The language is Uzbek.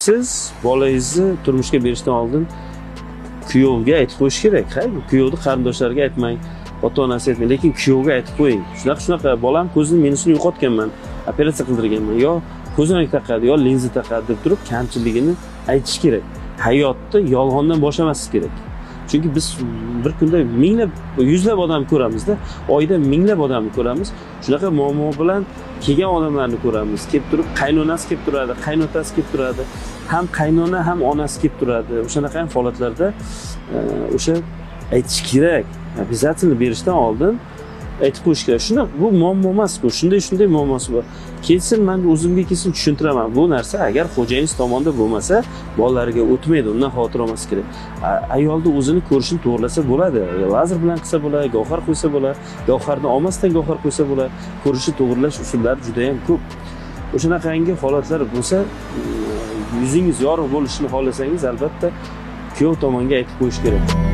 Siz bolangizni turmushga berishdan oldin kuyovga aytib qo'yish kerak. Ha, kuyovni qarindoshlariga aytmang, ota onasiga aytmang, lekin kuyovga aytib qo'ying. Shunaqa shunaqa bolam ko'zini minusini yo'qotganman, operatsiya qildirganman, yo ko'zoynak taqadi, yo linza taqadi deb turib kamchiligini aytish kerak. Hayotni yolg'ondan boshlamaslik kerak. Chunki biz bir kunda minglab, yuzlab odam ko'ramizda, oyda minglab odamni ko'ramiz. Shunaqa muammo bilan kelgan odamlarni ko'ramiz. Kelib turib qaynonasi kelib turadi, qaynotasi kelib turadi, ham qaynona ham onasi kelib turadi. O'shanaqa ham holatlarda o'sha aytish kerak. Обязательно berishdan oldin aytib qo'yish kerak. Shunda bu muammo emas bu. Shunday shunday muammosi bor. Kelsin, men o'zimga kelsin, tushuntiraman. Bu narsa agar xo'jayingiz tomonda bo'lmasa, bolalariga o'tmaydi, undan xavotir olmaslik kerak. Ayolni o'zini ko'rishini to'g'rilasa bo'ladi. Lazer bilan qilsa bo'ladi, gavhar qo'ysa bo'ladi, gavharni olmasdan gavhar qo'ysa bo'ladi. Ko'rishni to'g'rilash usullari juda ham ko'p. O'shanaqangi holatlar bo'lsa, yuzingiz yorug' bo'lishini xohlasangiz, albatta kuyov tomonga aytib qo'yish kerak.